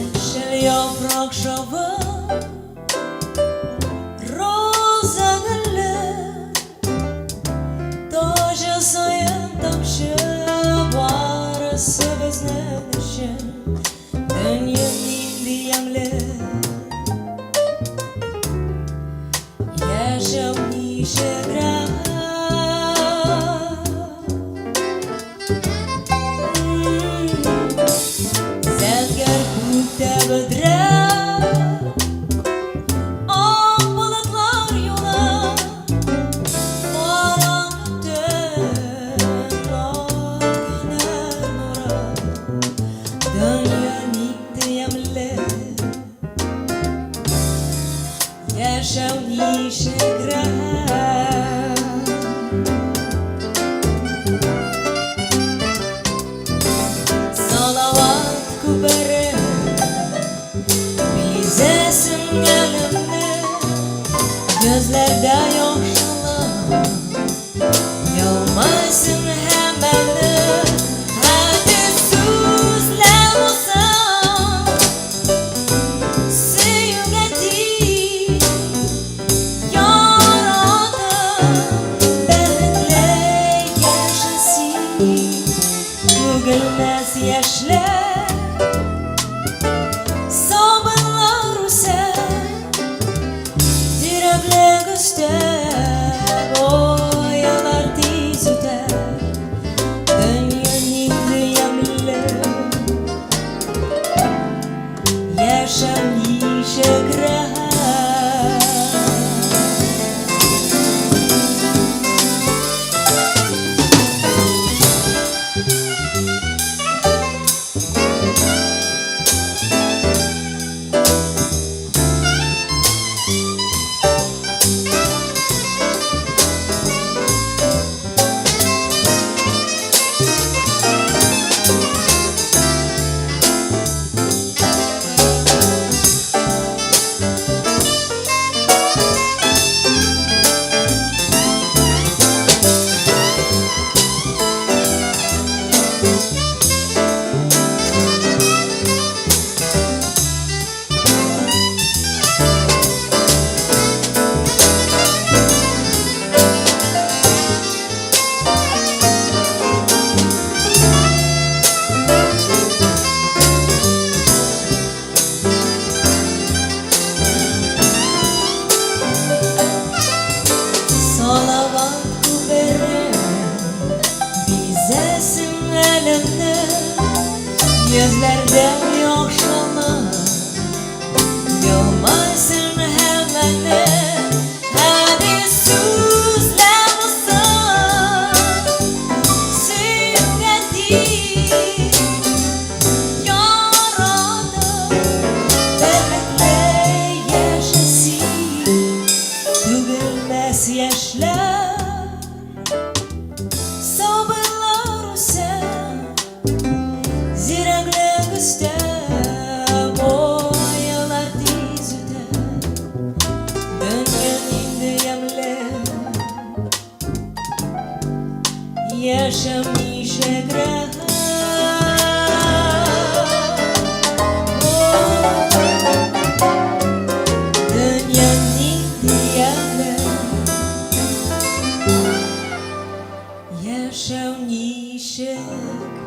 Яшел яфрак шавы, роза гөлле, Таҗы саен тамчы, барысы безнең өчен. Дөнья нинди ямьле, яшәү ничек рәхәт. Зәңгәр күктә бөдрәп, ак болытлар юлы, караңгы төн, ак көннәр нуры. Дөнья нинди ямьле, яшәү ничек рәхәт. Салават күпере бизәсен әлемне, йөзләрдә яхшылык елмайсын һәммәне. Хәтер сүзләр булсын, сөюгә тиң яратып, бәхетле яшә син. Түгелмәс яшьләр, сабырлар үсә, зирәклек өстәп, оялар тиз үтә. Дөнья нинди ямьле, яшәү ничек рәхәт. Салават күпере бизәсен әлемне, йөзләрдә яхшылык елмайсын һәммәне. Һәди сүзләр булсын, сөюгә тиң яратып, бәхетле яшә син. Түгелмәс яшьләр, сабырлар үсә, зирәклек өстәп, айлар тиз үтә. Дөнья нинди ямьле, яшәү ничек рәхәт. Дөнья нинди ямьле, яшәү ничек.